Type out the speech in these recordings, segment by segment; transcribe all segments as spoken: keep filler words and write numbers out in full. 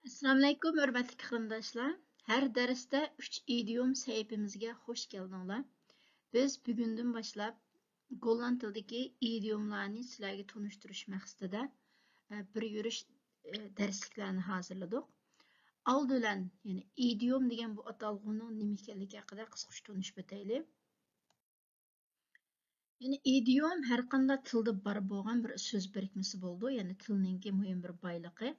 ئەسسالامۇئەلەيكۇم، ھۆرمەتلىك قېرىنداشلار. ھەر دەرستە ئۈچ ئىدىيوم سەھىپىمىزگە خوش كەلدىڭلار. بىز بۈگۈندىن باشلاپ گوللاند تىلىدىكى ئىدىيوملارنى سىلەرگە تونۇشتۇرۇش مەقسىتىدە، ئە، بىر يۈرۈش، ئە، دەرسلىكلەرنى ھازىرلىدۇق. ئالدى بىلەن، يەنى ئىدىيوم دېگەن بۇ ئاتالغۇنىڭ نېمە ئىكەنلىكى ھەققىدە قىسقىچە تونۇشۇپ ئۆتەيلى. يەنى ئىدىيوم ھەر قانداق تىلدا بار بولغان بىر سۆز بىرىكمىسى بولىدۇ، يەنى تىلنىڭكى مۇھىم بىر بايلىقى.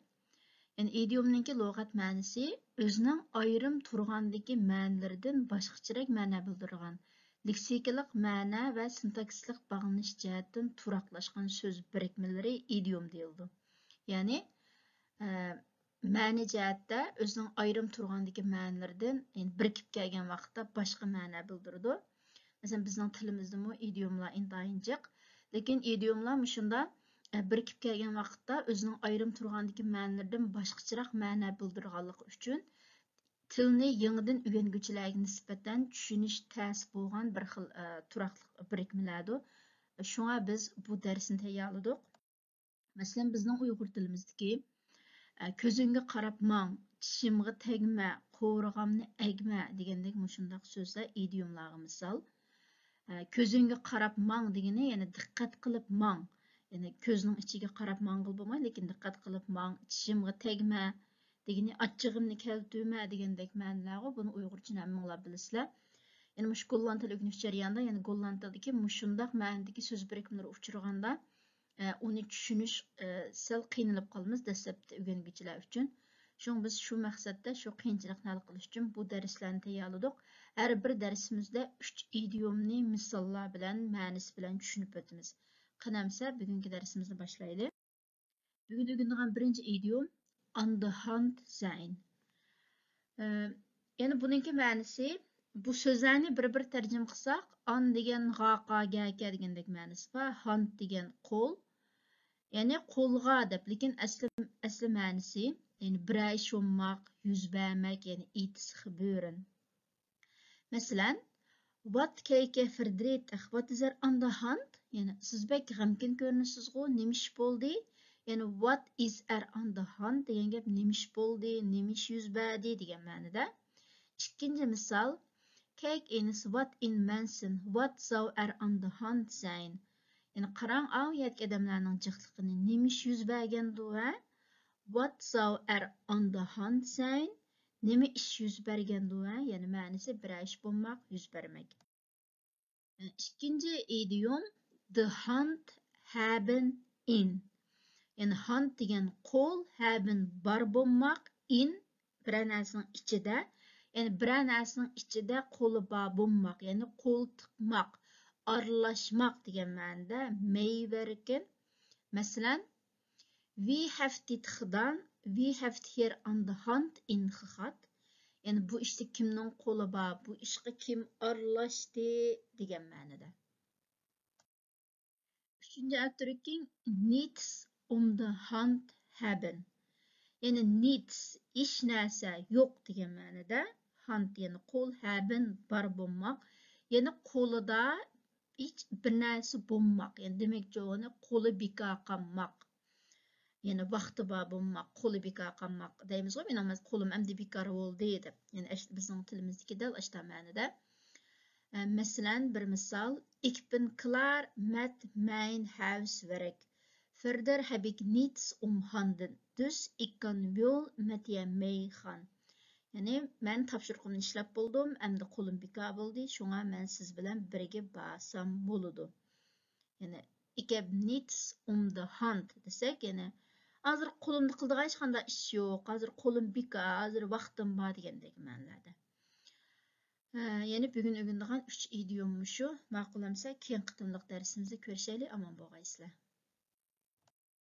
يەنى ئىدىيومنىڭكى لۇغەت مەنىسى ئۆزىنىڭ ئايرىم تۇرغاندىكى مەنىلىرىدىن باشقىچىراق مەنە بىلدۈرىدىغان، لېكسىكىلىق مەنە ۋە سىنتاكسىسلىق باغلىنىش جەھەتتىن تۇراقلاشقان سۆز بىرىكمىلىرى ئىدىيوم دېيىلىدۇ. يەنى، ئە، مەنە جەھەتتە ئۆزىنىڭ ئايرىم تۇرغاندىكى مەنىلىرىدىن، يەنى بىرىكىپ كەلگەن ۋاقىتتا باشقا مەنە بىلدۈرىدۇ. مەسىلەن، بىزنىڭ تىلىمىزدىمۇ ئىدىيوملار ئىنتايىن جىق. لېكىن ئىدىيوملار مۇشۇنداق، ئە، بىرىكىپ كەلگەن ۋاقىتتا ئۆزىنىڭ ئايرىم تۇرغاندىكى مەنىلىرىدىن باشقىچىراق مەنە بىلدۈرىدىغانلىقى ئۈچۈن، تىلنى يېڭىدىن ئۆگەنگۈچىلەرگە نىسبەتەن چۈشىنىش تەس بولغان بىر خىل، ئە، تۇراقلىق بىرىكمىلەردۇر. شۇڭا بىز بۇ دەرسنى تەييارلىدۇق. مەسىلەن، بىزنىڭ ئۇيغۇر تىلىمىزدىكى، ئە، «كۆزۈڭگە قاراپ ماڭ، چىشىمغا تەگمە، قورۇغامنى ئەگمە» دېگەندەك مۇشۇنداق سۆزلەر ئىدىيوملارغا مىسال. ئە، «كۆزۈڭگە قاراپ ماڭ» دېگىنى، يەنى دىققەت قىلىپ ماڭ. يەنى كۆزنىڭ ئىچىگە قاراپ ماڭغىلى بولمايدۇ، لېكىن دىققەت قىلىپ ماڭ، «چىشىمغا تەگمە» دېگىنى، «ئاچچىقىمنى كەلتۈرمە» دېگەندەك مەنىلەرغۇ. بۇنى ئۇيغۇرچىنى ھەممىڭلار بىلىسىلەر. يەنى مۇشۇ گوللاند تىل ئۆگىنىش جەريانىدا، يەنى گوللاند تىلىدىكى مۇشۇنداق مەنىدىكى سۆز بىرىكمىلىرى ئۇچرىغاندا، ئە، ئۇنى چۈشىنىش، ئە، سەل قىينىلىپ قالىمىز دەسلەپتە ئۆگەنگۈچىلەر ئۈچۈن. شۇڭا بىز شۇ مەقسەتتە شۇ قىيىنچىلىقنى ھەل قىلىش ئۈچۈن بۇ دەرسلەرنى تەييارلىدۇق. ھەر بىر دەرسىمىزدە ئۈچ ئىدىيومنى مىساللار بىلەن، مەنىسى بىلەن چۈشىنىپ ئۆتىمىز. قېنى ئەمسە بۈگۈنكى دەرسىمىزنى باشلايلى. بۈگۈن ئۆگىنىدىغان بىرىنچى ئىدىيوم، on the hunt سەين. ئە، يەنى بۇنىڭكى مەنىسى، بۇ سۆزلەرنى بىر-بىر تەرجىمە قىلساق، ئان دېگەن غا، قا، گە، كە دېگەندەك مەنىسى بار، ھانت دېگەن قول، يەنى قولغا دەپ، لېكىن ئەسلى، ئەسلى مەنىسى، يەنى بىرەر ئىش بولماق، يۈز بەرمەك، يەنى ئېيتىسخ بۆرۈن. مەسىلەن، What كەيكە فىردرىتىخ، what is er on the hunt؟ يەنى، سىز بەك غەمكىن كۆرۈنىسىزغۇ، نېمە ئىش بولدى؟ يەنى، what is er on the hunt دېگەن گەپ نېمە ئىش بولدى، نېمە ئىش يۈز بەردى دېگەن مەنىدە. ئىككىنچى مىسال، Kijk eens wat in mensen, wat zou er on the hunt zijn؟ يەنى، قاراڭ، ئاۋۇ يەردىكى ئادەملەرنىڭ جىقلىقىنى، نېمە ئىش يۈز بەرگەندۇ، ھە؟ Wat zou er on the hunt zijn؟ نېمە ئىش يۈز بەرگەندۇ، ھە؟ يەنى مەنىسى بىرەر ئىش بولماق، يۈز بەرمەك. ئىككىنچى ئىدىيوم، the hunt، haben، in. يەنى hunt دېگەن قول، haben بار بولماق، in بىرەر نەرسىنىڭ ئىچىدە. يەنى بىرەر نەرسىنىڭ ئىچىدە قولى بار بولماق، يەنى قول تىقماق، ئارىلاشماق دېگەن مەنىدە مەيۋەركىن. مەسىلەن، Wie heeft dit gedaan? Wie heeft hier aan de hand in gehad? يەنى بۇ ئىشتا كىمنىڭ قولى بار؟ بۇ ئىشقا كىم ئارىلاشتى؟ دېگەن مەنىدە. ئۈچىنچى ئەترىكىڭ، niets om de hand hebben. يەنى niets، ھېچ نەرسە، يوق دېگەن مەنىدە. Hand، يەنى قول، haben، بار بولماق. يەنى قولىدا ھېچ بىر نەرسە بولماق. يەنى دېمەكچى بولغىنى قولى بىكار قالماق. يەنى ۋاقتى بار بولماق، قولى بىكار قالماق دەيمىزغۇ، مېنىڭ قولۇم ئەمدى بىكار بولدى دەپ. يەنى ئەش-، بىزنىڭ تىلىمىزدىكى دەل ئاشتا مەنىدە. ئە، مەسىلەن، بىر مىسال، Ik ben klaar met mijn huiswerk. Verder heb ik niets om handen, dus ik kan wel met je meegaan. يەنى، مەن تاپشۇرۇقۇمنى ئىشلەپ بولدۇم، ئەمدى قولۇم بىكار بولدى، شۇڭا مەن سىز بىلەن بىرگە بارسام بولىدۇ. يەنى، Ik heb niets om de hand دېسەك، يەنى، ھازىر قولۇمدا قىلىدىغان ھېچقانداق ئىش يوق، ھازىر قولۇم بىكار، ھازىر ۋاقتىم بار دېگەندەك مەنىلەردە. ھە، يەنى بۈگۈن ئۆگىنىدىغان ئۈچ ئىدىيوم مۇشۇ. ماقۇل ئەمسە، كېيىنكى قېتىملىق دەرسىمىزدە كۆرۈشەيلى، ئامان بولغايسىلەر.